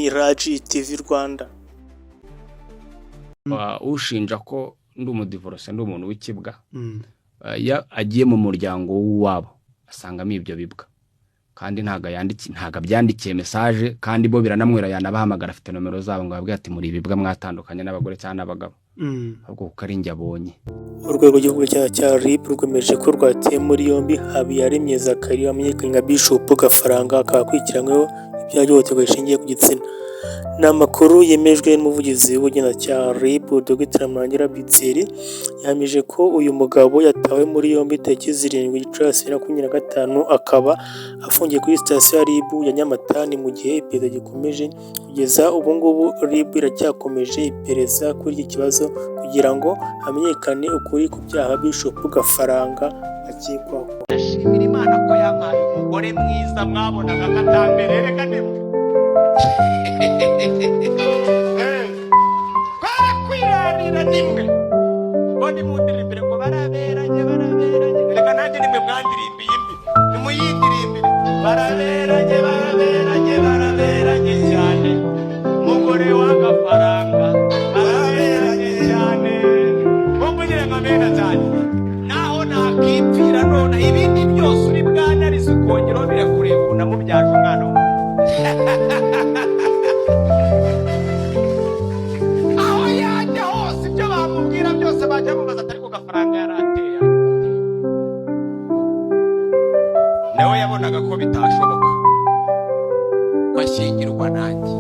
Ni Raji TV Rwanda. Ushinja ko ndi umudivorose, ndi umuntu w'ikibwa, iyo agiye mu muryango w'iwabo asangamo ibyo bibwa, kandi ntabwo ntabwo abyandikiye message, kandi bo biranamwera, yanabahamagara afite nomero zabo ngo ababwire ati: "Muri ibibwa, mwatandukanye n'abagore cyangwa n'abagabo," ahubwo kuko ari njye abonye. Urwego rw'igihugu cya RIB rwemeje ko rwataye muri yombi Habiyaremye Zacharie wamenyekanye nka Bishop Gafaranga, akaba akurikiranyweho ibyaha by'ihohoterwa rishingiye ku gitsina. Ni amakuru yemejwe n'umuvugizi w'ubugenzacyaha RIB, Dr Murangira B. Thierry, yahamije ko uyu mugabo yatawe muri yombi tariki 7 Gicurasi 2025, akaba afungiye kuri sitasiyo ya RIB ya Nyamata, ni mu gihe iperereza gikomeje. Kugeza ubu ngubu RIB iracyakomeje iperereza kuri iki kibazo kugira ngo hamenyekane ukuri ku byaha Bishop Gafaranga akekwaho. Ndashimira Imana ko yampaye umugore mwiza, mwabonaga ko atambereye. Reka nimwe kwara kwirarira, nimwe ngo nimundirimbire ngo baraberanye, baraberanye. Reka nanjye nimwe mwandirimbiye imbi, nimuyindirimbire: baraberanye, baraberanye, baraberanye cyane, mugore w'agafaranga, baraberanye cyane. Mumvugire ngo amena cyane. Naho nakipfira none, ibindi byose uri bwanarize ukongeraho birakureba. Ubu namubyaje umwana w'umuhungu. Aho yajya hose, ibyo bamubwira byose, bajya bamubaza atari ku gafaranga yari ateye, nawe yabonaga ko bitashoboka ko ashyingirwa nanjye.